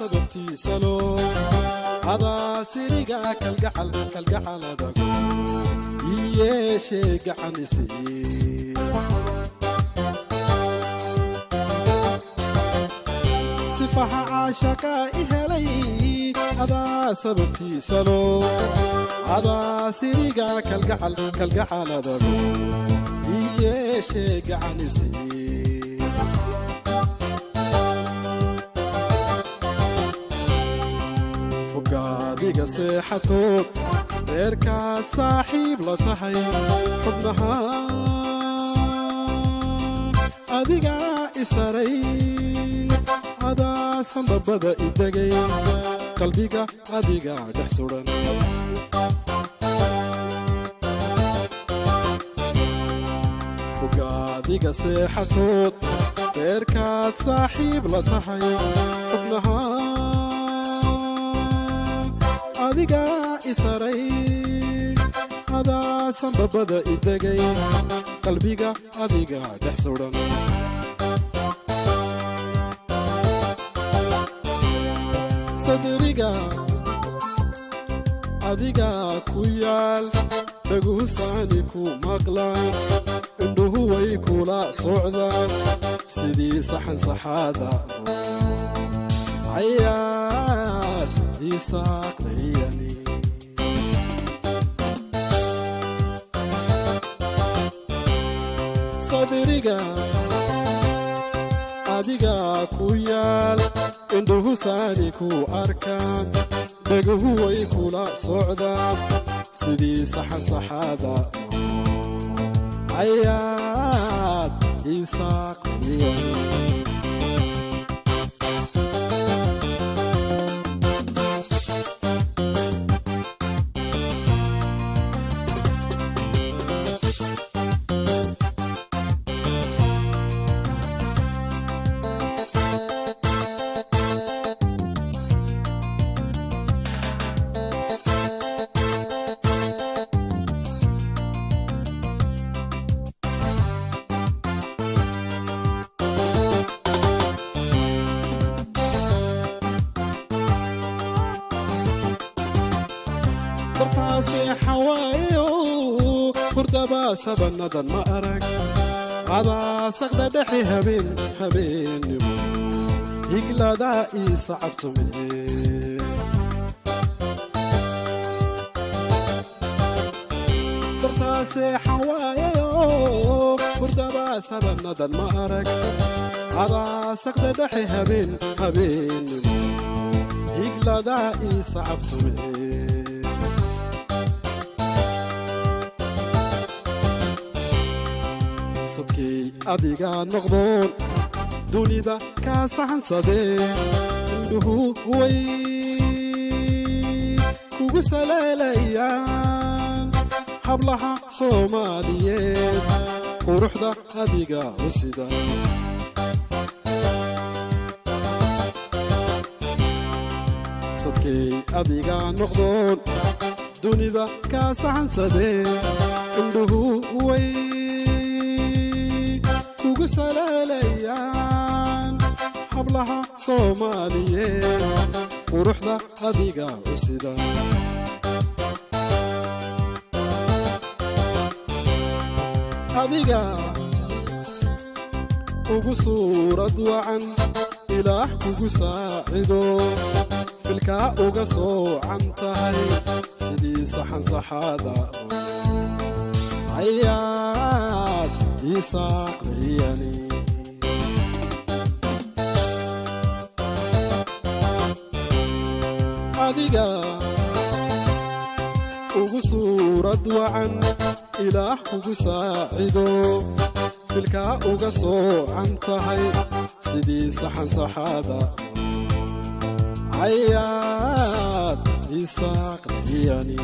Sababtiisalo adaa siriga kalgacal kalgacal adago iyeeshee gacanisi. Sifaha caashaqa i helay adaa sababtiisalo adaa siriga kalgacal kalgacal adago iyeeshee gacanisi. Hoggaadiga seexatood reerkaad saaxiib la tahay xubnaha adigaa isaray adaa sanbabada idegay qalbiga adigaa dhex sudan. Hoggaadiga seexatood reerkaad saaxiib la tahay xubnaha adigaa isaray adaa sanbabada idegay qalbiga adigaa dhex sudan. Sadriga adigaa ku yaal, dhaguhu saani ku maqlaan, indhuhu way kula socdaan sidii saxan saxaada cayaad isaaqdayani. Sadriga adigaa ku yaal, indhuhu saani ku arkaan, dhaguhu way kula socdaan sidii saxan saxaada cayaad isaaqdayani. Dartaaseexawaayo hurdaba sabanadan ma arag adaa saqda dhexe habeen habeennimo higladaa ii sacabtume. Dartaaseexawaayayo hurdaba sabanadan ma arag adaa saqda dhexe habeen habeennimo higladaa ii sacabtume. Sadkay adigaa noqdoon dunida kaa saxansadee, indhuhu way kugu saleelayaan hablaha Soomaaliyeed quruxda adiga u sida. Sadkay adigaa noqdoon dunida kaa saxansadee, indhuhu way kugu saleelayaan hablaha Soomaaliyeed quruxda adiga u sida. Adiga ugu suurad wacan ilaah kugu saacido filkaa uga soocan tahay sidii saxan saxaada ayaad isaaqdayani. Adiga ugu suurad wacan ilaah kugu saacido filkaa uga soocan tahay sidii saxan saxaada ayaad isaaqdayani.